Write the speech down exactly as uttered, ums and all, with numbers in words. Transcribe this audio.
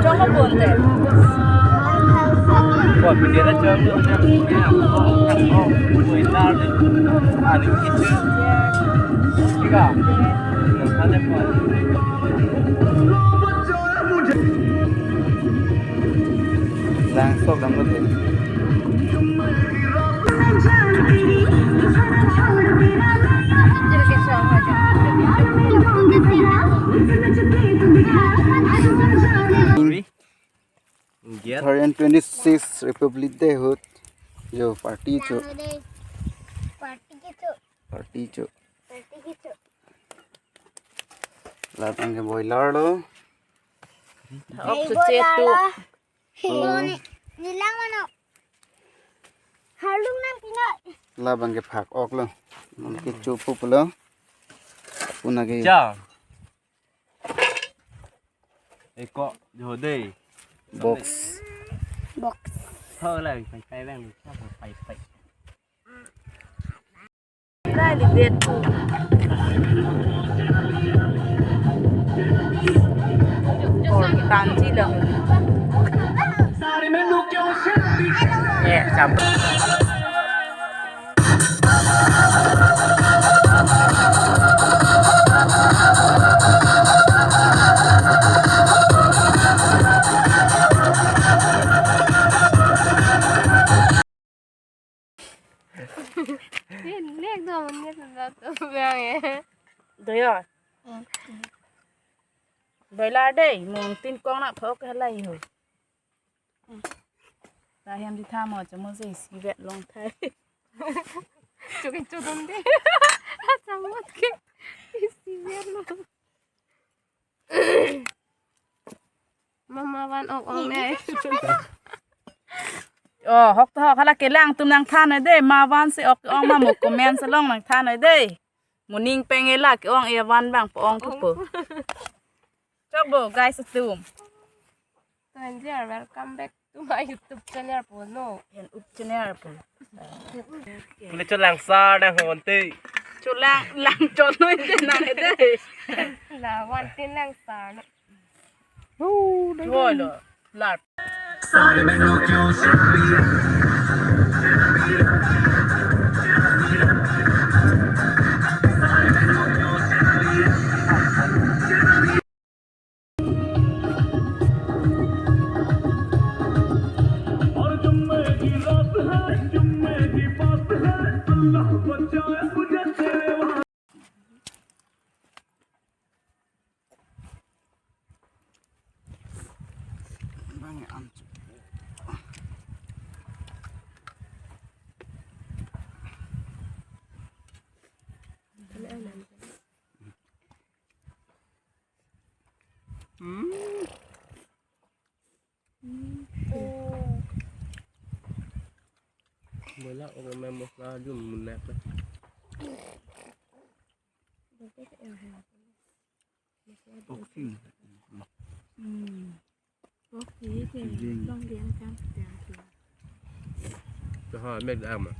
Chong ko ponte. Bon, video na chong ko na. Ani kichu. Tiga. Ada pon. Langsok dam ko. Three. Get. Three hundred twenty-six Republic Day ahut. Jo, party chu. Party kichu. Party chu. Party kichu. Labang ke boiler lo. Hei, ok, boiler suche tu. Lo. Oh. Ni, nilang mano. Halung nang pina. Labang ke phak ok lo. Nang ke chupu pulo. Puna ke. Cha. Eko, jo dei. Box. Box. Ho la, pai pai bang, pai pai. Lai li det tu. Kor tanji lang. Eh, campur. Nek do, nek do, to bang e. Doyo. Boiler dei, mungtin kong na phok halai ho. Ta hem di tha mo, chamo je isi vet long thai. Chuki chudun de. Samot ke isi vet long. Mama van ok ong ne. Oh, hok to hok, hala kelang atum nangthan noi dei, ma van si ok ong ma mo comment along nangthan noi dei. Moning peng e la ke-ong e van bang po-ong pupo. Chok bo, guys atum. So, and dear, welcome back to my YouTube channel po, no? Yan up channel po. Pule cho langsar dang ho ante. Cho lang, lang cho noi te nang e dei. La, wan tin langsar, no? Choi lo, lar. Bang an. Hmm. Bola orang main mosla jum munak lah. Oxy. Hmm. Oxy ke. Oxy. Long dia macam dia. Dah, mek dah amat.